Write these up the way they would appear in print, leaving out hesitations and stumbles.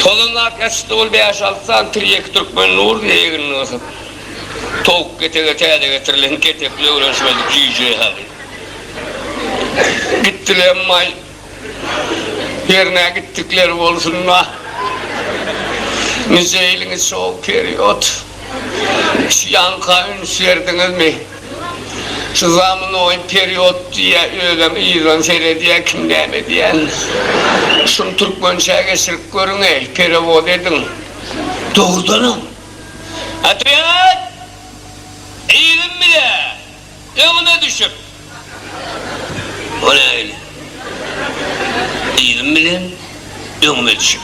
Tozanlap ýatyşdy ol bäş-alty sany tirýeki türkmen dur diýe egnini gysyp. Towuk ketege täze getirilen ketekli öwrenişmedik jüýje ýaly. Gitdilemmaý. Hernä gitdikleri bolsun-da. Nije ýylyň içi o period. Şu ýaňka üns berdiňizmi? Şu zamnoý period diýýä, özem yzdan seredýä kim näme edýän. Şuny türkmençä geçirip görüň-eý, perewod ediň. Dogrudanam. Otrýad! Yzym bile! Öňüme düşüp. O nähili? Yzym bilen öňüme düşüp.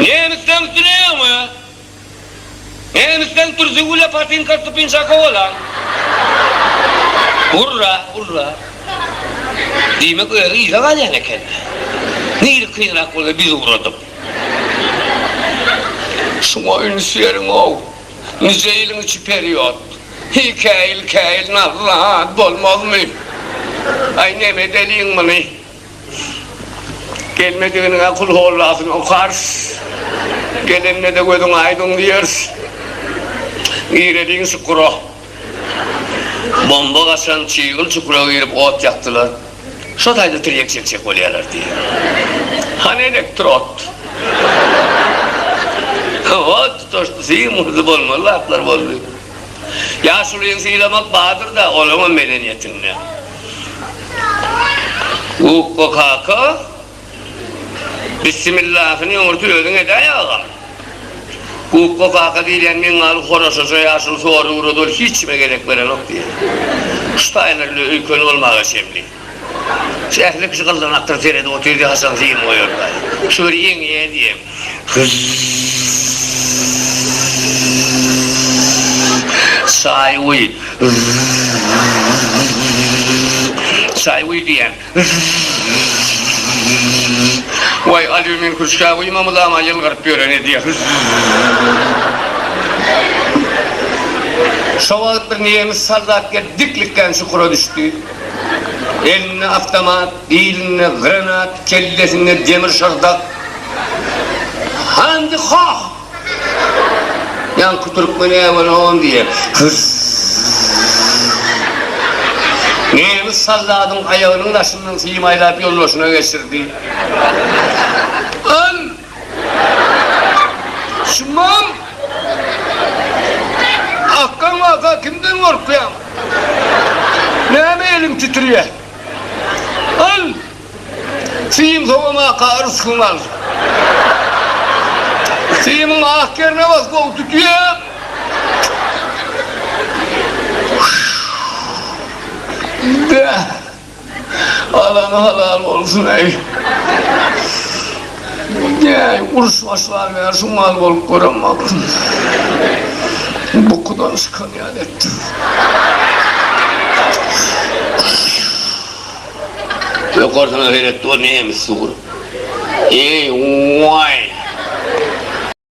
Nemisleň üstüne öňe! Nemisleň türsi güle patinka tupinça kowalaň. Urra, urra. Diýmek özi yza galýan eken. Niri kynrak bolsa biz ugradyk. Şuňa üns beriň-ow. Nije ýylyň içi period. Hiý käýil käýil nazat bolmazmy. Aý neme edeliň muny. Gelmediginiňä kulhollasyny okarys. Gelende-de gözüň aýdyň diýeris. Gireliň çukura. Bomba gaçan çygyl çukura girip ot ýakdylar. Şo taýda tirýek çekjek bolýarlar diýýär. Hany elektrod? Ot tutaşdy, sim urdy, bolmaly zatlar boldy. Ýaşulyny sylamak bardyr-da, olaňam medeniýetinde. Gupba kaka, Bissimillahyny öňürti özüň edäý agam. Gupba kaka diýilýän meň ýaly horaşaja ýaşuly sory urady ol hiç kime gezek berenok diýýär. Şu taýlar bile öýkeli bolmaga çemli. Şu ähli kişi gyldan akdyryp seredip otyr diýýär haçan sim goýarkaý. Şu bir ýeňýä diýýär. Çaý guý. Çaý guý diýýän. Waý, alýumin kürşgä guýma mydama ýylgyryp ýören edýär. Şo wagt bir nemis soldat gelip diklikden çukura düşdi. Elinde awtomat, bilinde granat, kellesinde demir şyrdak. Handi hoh! Ýaňky türkmen äwenogam diýýär. Nemis soldadyň aýagynyň daşyndan sim aýlap ýoldaşyna geçirdi. Al! Şumam! Akgaň waka kimden gorkýaň? Näme eliň titrýär? Al! Sim sowamaka rysgyň al. Simiň ak ýerine bas gowy tutýa. Bäh. Alany halal bolsun eý. Äý uruş başlar bäri şu mal bolup göremok. Bukudan çykan ýaly etdim. Ýokarsyna seretdi, o nemis dur. Eý, waý!